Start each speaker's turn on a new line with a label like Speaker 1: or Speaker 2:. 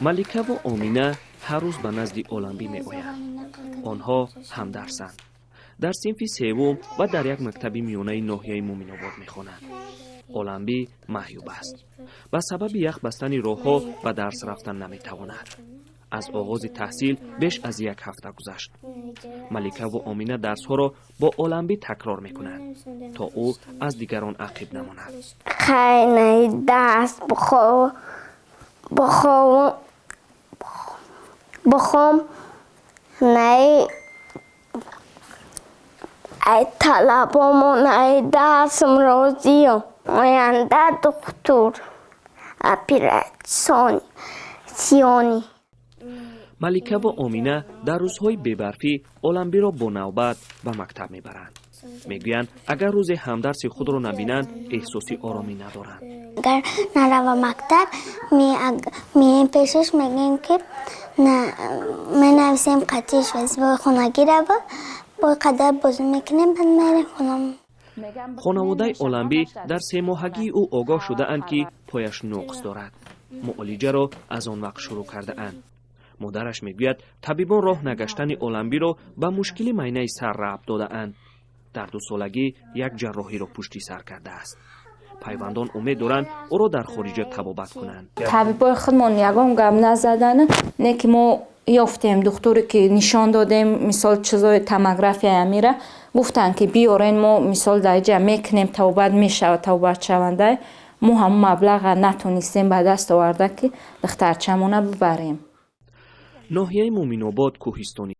Speaker 1: Маликаву Омина ҳар рӯз ба назди Оламбӣ меоянд. Онҳо ҳамдарсанд, дар синфи севум ва дар як мактаби миёнаи ноҳияи Муминобод мехонанд. Оламбӣ маъюб аст, ба сабаби ях бастани роҳҳо ба дарс рафтан наметавонад. Аз оғози таҳсил беш аз як ҳафта гузашт. Маликаву Омина дарсҳоро бо Оламбӣ такрор мекунанд, то ӯ аз дигарон ақиб намонад.
Speaker 2: Хайнаи даст биховам, бихом наи ай талабомон, ай дарсам розиём. Оянда духтур оператсионӣ.
Speaker 1: Маликаву Омина дар рӯзҳои бебарфӣ Оламбиро бо навбат ба мактаб мебаранд. Мегӯянд, агар рӯзе ҳамдарси худро набинанд, эҳсоси оромӣ надоранд.
Speaker 2: Агар нарава мактаб, меем пешаш, мегӯем, ки менависем қатиш, вазифаи хонагӣ рава, бо қадар бозӣ мекунем, баъд мерем хонамон.
Speaker 1: Хонаводаи Оламбӣ дар семоҳагии ӯ огоҳ шудаанд, ки пояш нуқс дорад. Муолиҷаро аз он вақт шурӯъ кардаанд. Модараш мегӯяд, табибон роҳ нагаштани Оламбиро ба мушкили майнаи сар рабт додаанд. Дар 2 солагӣ як ҷарроҳиро пушти сар кардааст. Пайвандон умед доранд, ӯро дар хориҷа табобат кунанд.
Speaker 3: Табибои худмон ягон гап назадан, не ки мо ёфтем духтуре, ки нишон додем, мисол, чизои томография амира гуфтанд, ки биёрен, мо, мисол, дар иҷа мекунем, табобат мешавад, табобатшаванда. Мо ҳамон маблаға натонистем ба даст оварда, ки духтарчамона бибарем.
Speaker 1: Ноҳияи Муъминобод кӯҳистонӣ.